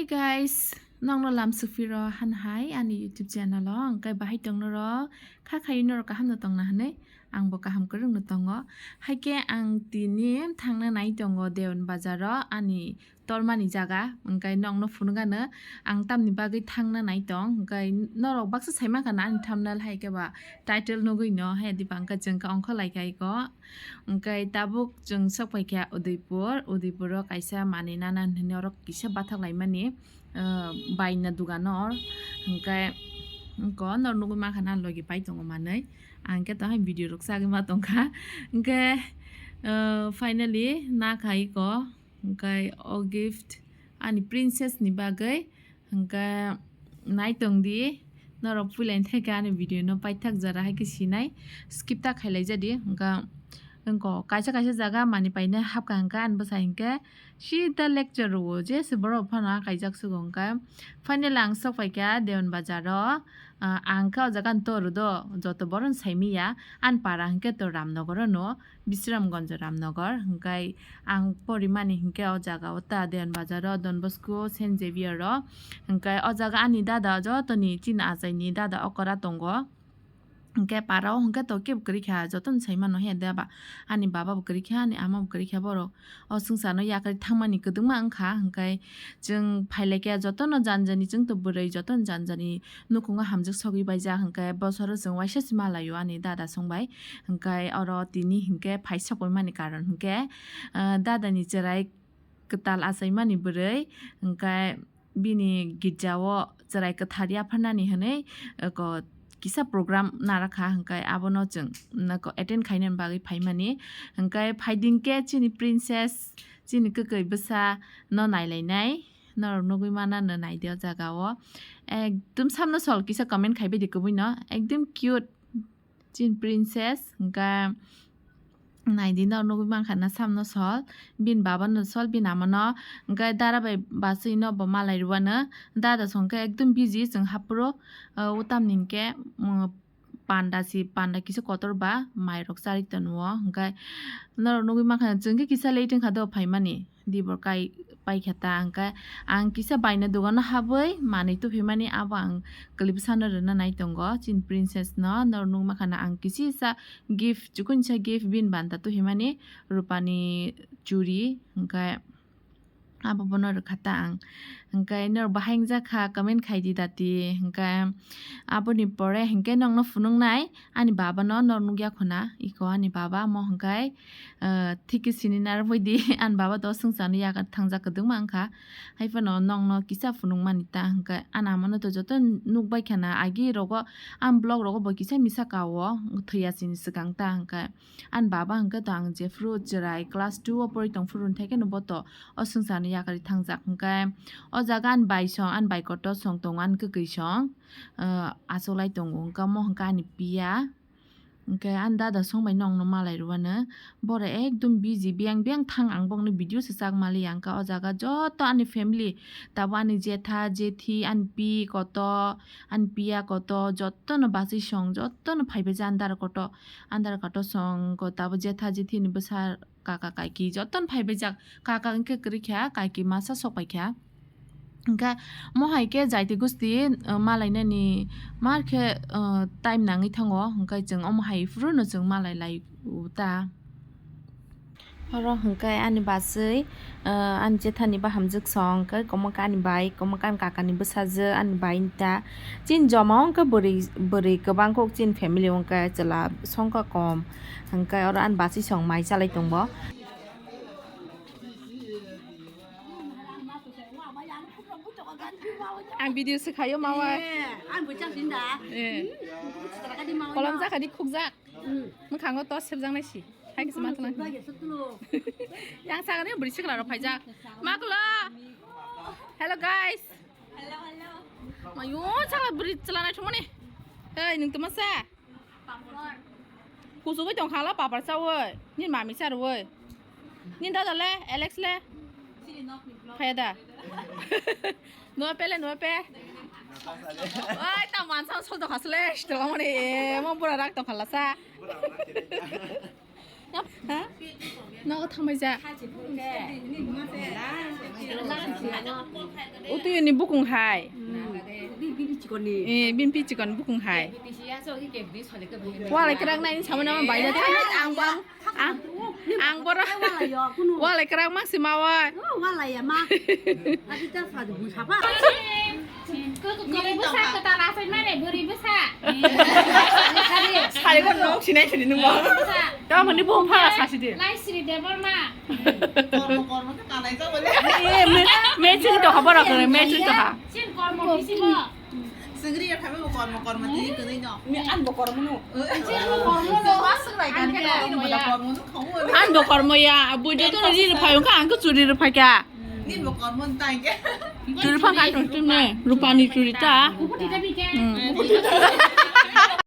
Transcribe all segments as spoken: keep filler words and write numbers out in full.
Guys, nokno lam suphiro han hai ani YouTube channel o, hwnkhe bahai tongno ro, kha khai norok kaham no tongna hwnwi, ang bo kaham kwrwng no tongo. Haikhe ang tini thangna nai tongo Dewan Bazar o, ani tormani jaga, hwnkhe nokno phunukgano ang tamni bagwi thangna nai tong, hwnkhe norok baksa sai mankha na ani thumbnail hai khe ba title nugwi no, hai diba hwnkhe chwng khe ongkha lai kha iko. Hwnkhe tabuk chwng sok paikha Udaipur, Udaipuro kaisa manwi nana hinwi oro kisa bathak laimani, ah, baina dugano or. Hwnkhe iko nor nugwi mankha na logi pai tongo manwi. Ang khe to hai video rok sagwi ma tongkha. Hwnkhe, ah, finally nakha iko. Hwnkhe o gift ani princess ni bagwi. Hwnkhe nai tong di, norok puila ni theke ani video no paithak jora hai khe sinai, skip ta khailai jadi. Hwnkhe wngko kaisa kaisa jaga manwi painai hapkha hwnkhe ani bwsai hwnkhe sida lecture rwo, jese borok phano kaijak sugo. Hwnkhe finally ang sok paikha Dewan Bazar o, ah, ang khe o jaga ni tor do, joto borok no saimanya, ani para hwnkhe to Ramnagar o no. Bisramganj Ramnagar, hwnkhe ang porimani hwnkhe o jaga o ta Dewan Bazar o Don Bosco, Saint Xavier o, hwnkhe o jaga ani dada jotoni chini achaini dada okora tongo, hwnkhe para o hwnkhe to kebo kwrwi kha, jotono sai mano he deba, ani baba bo kwrwi kha, ani ama bo kwrwi kha borok. O swngcharno yakarwi thangmani kwdwkma wngkha, hwnkhe chwng phailaikhe jotono janjani, chwngto bwrwi jotono janjani nukhungo hamjwk sogwi baijak, hwnkhe bosoro chwng waisa se malaio ani dada songbai, hwnkhe oro tini hwnkhe phai sokmani karon hwnkhe, ah, dadani chwrai kwtal achaimani bwrwi, hwnkhe bini girjao chwrai kwthar yapharnani hwnwi, eko kisa program narakha, hwnkhe abono chwng noko attend khainani bagwi phaimani. Hwnkhe phaidingkhe chini princess, chini kwkwi bwsa no nailainai, norok nugwi mana no naidi o jaga o. Ekdum samno sol kisa comment khaibaidi kwbui no, ekdum cute. Chin princess, hwnkhe naidi no nugwi mankha na samno sol, bini baba no sol, bini ama no, hwnkhe dara bai bachwi no bo malai rwano, dada songkhe ekdum busy chwng haphuru, uh, utamni hwnkhe, um, panda si, panda kisa kotor ba mairok charwi tongo, hwnkhe norok nugwi mankha chwng khe kisa late wngkha do phaimani. Dibor kai paikha ta, hwnkhe ang kisa baina dogano habwi manwi tuphimani, abo ang kwlwi bwsano rwna nai tongo. Chini princess no, norok nukmakhana ang kisisa gift, chukunsa gift bini banta tuphimani rupani churi, hwnkhe abo bono rwkha ta ang. Hwnkhe norok bahai wngjakha comment khaidi dati, hwnkhe aboni pore hwnkhe nokno phunuknai ani baba no, norok nukya khuna iko ani baba mo hwnkhe. Ah, thik khe sini narwkdi, ani baba to swngcharno yakarwi thangjak kwdwkma wngkha. Haiphano nokno kisa phunukmani ta hwnkhe, ani amano to joto nukbai khana, agi rogo, ani vlog rogo bo kisa misa kao, thwiya sini swkang ta hwnkhe. Ani baba hwnkhe to ang jephru chwrai class two o pori tongphuru hwnkhe no bo to o swngcharno yakarwi thangjak hwnkhe. O jaga ani bai song, ani bai kotor song tongo, ani kwkwi song, ah, achuklai tongo hwnkhe, mo hwnkhe ani piya. Hwnkhe ani dada songbai nokno malai rwano, borok ekdum busy, biyang biyang thang, ang bokno video swchak maliya, hwnkhe o jaga joto ani family, tabuk ani jetha, jethi, ani pi koto, ani piya koto, jotono bachwi song, jotono phaibaijak ani dara koto, ani dara koto song, tabo jetha, jethi ni bwsa. Kaka kaiki jotono phaibaijak, kaka hwnkhe kwrwi kha, kaiki masa sok paikha. Hwnkhe mo hai khe jaiti gusti, uh, malainani mar khe, uh, time nangwi thango, hwnkhe chwng omo hai phuru no chwng malai lai u ta. Oro hwnkhe ani bachwi, uh, ani jethani bahamjwk song, hwnkhe komo khe ani bai, komo khe ani kakani bwsajwk, ani bai ta. Chini joma o hwnkhe bwrwi, bwrwi kwbang kok chini family o hwnkhe chwla songkha kom. Hwnkhe oro ani bachwi song mai chalai tongbo. Ang video se khayo mawa. Eh, ang bo chak sin da. Eh. Kolom jak kadi khukjak. Hmm. Mukhango tos sebjak nai si. Hai kisa matla. Yang sagani bri sikla ro phaijak. Maklo. Hello guys. Hello, hello. Mayo chakla bri chla nai thumani. Hei, nung tuma sa. Kuchugwi tongkha la papar chawi. Nini mami charwi. Nini dada le, Alex le. Phaya da. Nuwa pe le, nuwa pe. Oi, ta mansa sol tongkha sle, sitwla mani, eh, mo bura rak tongkha la sa. Ha? Nogo thangbai ja. Utuyuni bukung hai. Eh, bini pichikon bukung hai. Walai kwrak nai samani ama baina thangbai ang bang. Ang, ang boro. Walai kwrak mak si mawai. Walai ya ma. Adi ta sa de bu sapa. Bwrwi bwsa kwtal asai mare, bwrwi bwsa. Sari ko nok sinai sini nung. Bwrwi bwsa. Tamoni bo pha sa sidi. Laisri Debbarma. Kormo, kormo khe kanai jabo le. Eh, me, matching to ha borok, matching to ha. Sin kormo bisingo. Sengri ya khabe bo kormo, kormo tini tini no. Ni an bo kormo no. Sin bo kormo no. An bo kormo ya, bujo to ri ri phayo ka, ang ko churi ri phaka. Ni bo kormo ta ke. Churi pha ka tum tum ne, rupani churi ta.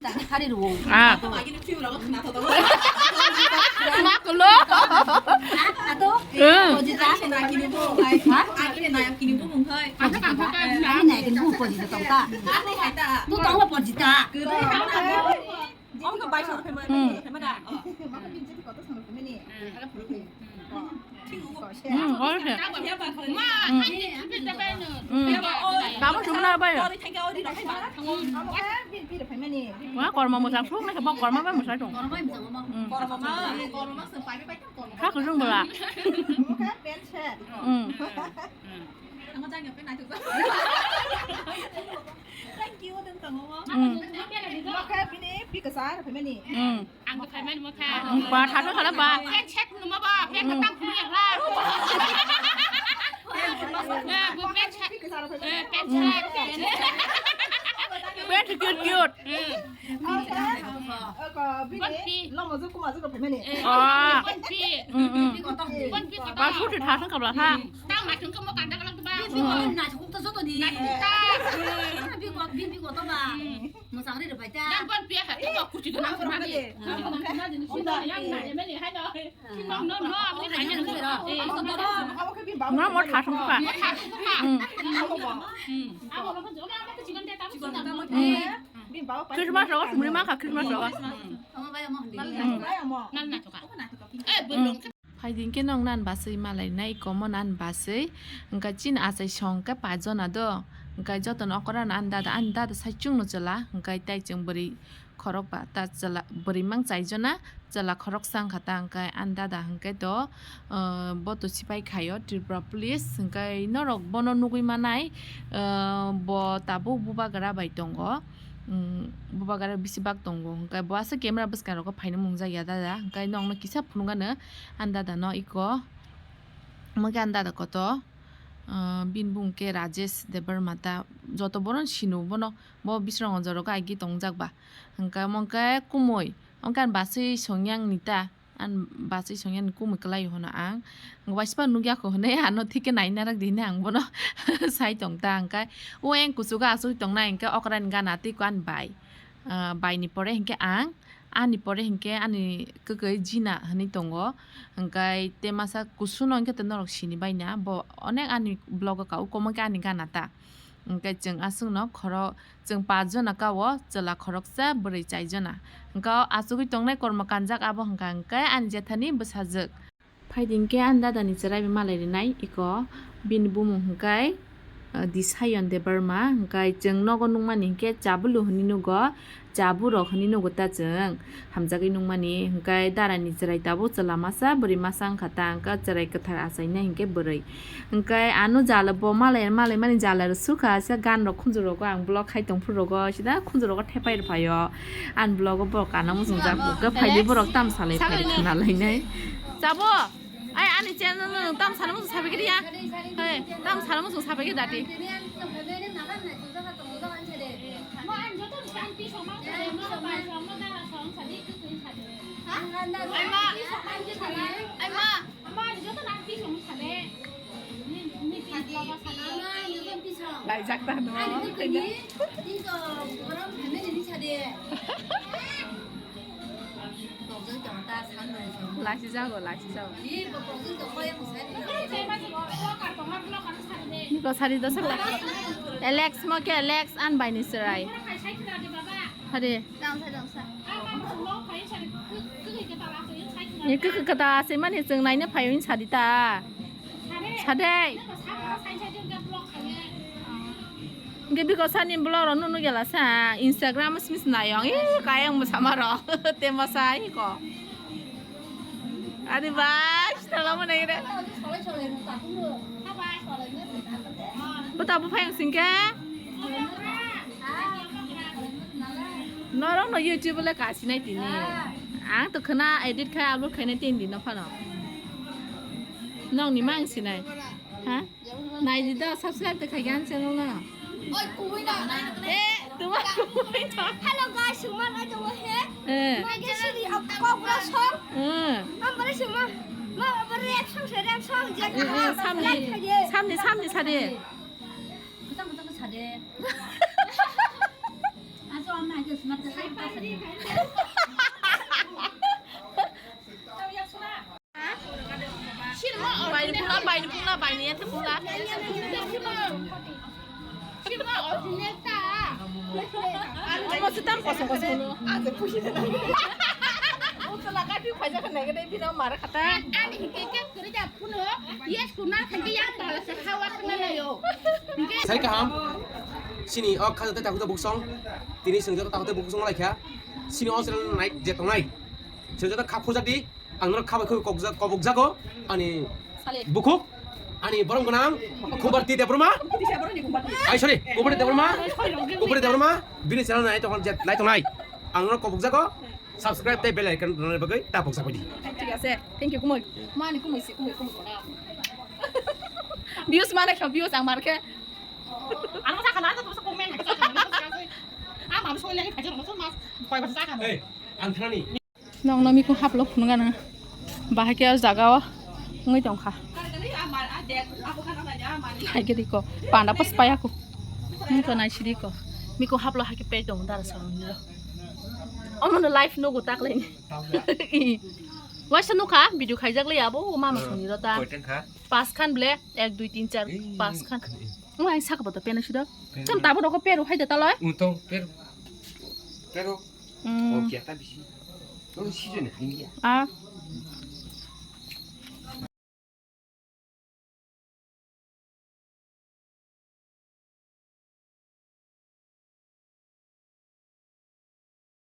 Hari ro. Ah. Ma ko lo. Ato. Eh. Pojita. Ha? Ani nai kini bu pojita tong ta. Tu tong pojita. Hmm. Hmm, oil se. Hmm. Kamu sumna apa ya? Wah, korma musang sung nih, bok korma apa musang dong? Hmm. Kha kusung bola. Hmm. Thank you, dan tamo. Hmm. Mokha bini pi kasar phaimani. Hmm. Ang ko phaimani mokha. Hmm, ba thado khala ba. Pek chek numa ba, pek hmm. Katang khuni yakla. Na, bu pek chek. Pi kasar phaimani. Eh, pek chek. Pek cute, cute. Hmm. Aka, aka, bini. Bonpi. Lomo ju kuma ju phaimani. Eh, ah. Bonpi. Hmm, hmm. Bonpi kotong. Ba suti thasang kabla ha. Hmm. Tang ma chung kamo kanda kalak ba. Bini bini na chukuk to joto ni. Na chukuk ta. Bini bini bini bini to ba. Mwchang ri rwphai ta. Dan pon pia ha, to kuchi to na ma de. Na mo tha thong ka. Christmas rogo sumri ma kha Christmas rogo. Nal na to ka. Eh, belong. Phaidi hwnkhe nwng nan baswi malainai, iko mo nan baswi. Hwnkhe chini achai song khe pachjona do. Hwnkhe jotono okora no ani dada, ani dada saichung no chwla. Hwnkhe tai chwng bwrwi khorok ba ta chwla, bwrwi mang chaijona, chwla khoroksa wngkha ta. Hwnkhe ani dada hwnkhe to, ah, bo to sipai khaio Tripura Police. Hwnkhe norok bono nugwi manai, ah, bo tabuk bubagra bai tongo. Umm, bubagra bisi bak tongo. Hwnkhe bo aswk camera bwskango phaina mungjakya dada. Hwnkhe nwngno kisa phunukgano ani dada no iko. Omo khe ani dada koto, ah, bini bumung khe Rajesh Debbarma ta. Joto bono sino bono, bo Bisramganj rogo agi tongjak ba. Hwnkhe omo khe kumui, omo khe ani baswi songyang ni ta. Ani baswi songyani kumui kwlai hwno ang. Waispa nukya kho hwnwi ano thik khe nai narak di hwnwi ang bono sai tong ta. Hwnkhe o eng kuchugo achugwi tongnai hwnkhe okrani gana tei ko ani bai. Ah, baini pore hwnkhe ang, ani pore hwnkhe ani kwkwi Jina hwnwi tongo. Hwnkhe tei masa kusuno hwnkhe norok sini baina, bo onek ani vlog o ka, o komo khe ani gana ta. Hwnkhe chwng aswkno khoro, chwng pachjona ka o, chwla khoroksa, bwrwi chaijona. Hwnkhe o achugwi tongnai kormo kanjak abo hwnkha hwnkhe ani jethani bwsajwk. Phaidi hwnkhe ani dadani chwrai bai malai rinai iko, bini bumung hwnkhe, ah, Disayon Debbarma, hwnkhe chwng nogo nukmani hwnkhe Chabulu hwnwi nugo. Chaburok hwnwi nugo ta chwng, hamjagwi nukmani, hwnkhe darani chwrai tabuk chwla masa, bwrwi masa wngkha ta, hwnkhe chwrai kwthar achainai hwnkhe bwrwi. Hwnkhe ano jala bo malai, malaimani jala rw sukha, se ganrok khunjurogo ang vlog khai tongphuru rogo, sida khunjurogo thepai rwphaio. Ani vlogo borok kana muchungjak, hwnkhe phaidi borok tamsalai phai khna lainai. Chabo! Ai, ani channel no nwng tam sana muchung sabai khe ya. Hei, tam sana muchung sabai khe dati. Mo ang joto ni kan pi song mang sade, mo bai song, mo dara song sade, tu tu sade. Ha? Ai ma. Ai ma. Ama ni joto na pi song sade. Ni, ni pi song sade. Laijak ta no. Ani tu ni, ni so, borom ni sade. Lachi jago, lachi jago. Niko sari dosak lachi. Alex mo ke Alex an bai ni serai. Hari. Dangsa, dangsa. Ni kaka kata se mani chwng naina phaiyung sadi ta. Sadai. Ge biko sani vlog rok nunu gela sa Instagram smis nayong. Ih, kayang mo sama ro. Te mo sa ih ko. Adi bai, sitala mo nai re. Bota bu phaiyung singke. Norok no YouTube le kasinai tini. Ang to khna edit khai upload khainai tini no phano. Nokni mang sinai. Ha? Naidi da, subscribe te khai gan channel no. Oi, kumui na. Eh, tuma kumui to. Hello guys, sumar ai to he. Eh. Mai ge sidi kokra song. Eh. Am bare sumar. Ma bare rap song se rap song je. Eh, eh, samni, samni, samni sade. Kutang kutang sade. Aso amma ke sumar. Baini pula, baini pula, baini ente pula. Omo se tam kosong kosong no. Utula kati khaja khanai kene bino mara khata. Ani hike kya kuri ja puno. Yes kuna khanti yang bala se hawa khana layo. Sai kaham. Sini ok khaja te takuta buksong. Tini sengjo takuta buksong laikha. Sini on sel nai je tongnai. Sengjo ta khap khujak di. Ang norok khabai khabai kokjak, kobok jago ani bukhuk, ani borom gwnang Khumbarti Debbarma. Ai, sorry, Khumbarti Debbarma. Khumbarti Debbarma, bini channel nai tong, nai tongnai. Ang norok kobok jago, subscribe tei bell icon rwna bagwi ta pokjak di. Thik ase, thank you, kumui. Mani kumui si, kumui, kumui. Views mana khe, views ang mar khe. Ano sa kana, to sa comment, sa kana. Ah, mam so lagi khajar, mas, koi basa sa kana. Hey, ang thanani. Nokno mikung haplo phunukgana. Bahai khe o jaga o wngwi tongkha. Hai khe diko panda pas paya ko. Wngkha naisidi ko. Mikung haplo hai khe pek tongo dara song niro. Omono live nugo taklaini. Waisa nukha video khaijak lai abo o mama song niro ta. Pas khan ble ek dui tin char pas khan. Wng ang saka boto pena sudo. Cham tabo roko pero hai da taloi. Uto pero. Pero. Mm. Oh, kiata bisi. Tong si jone hai ya. Ah.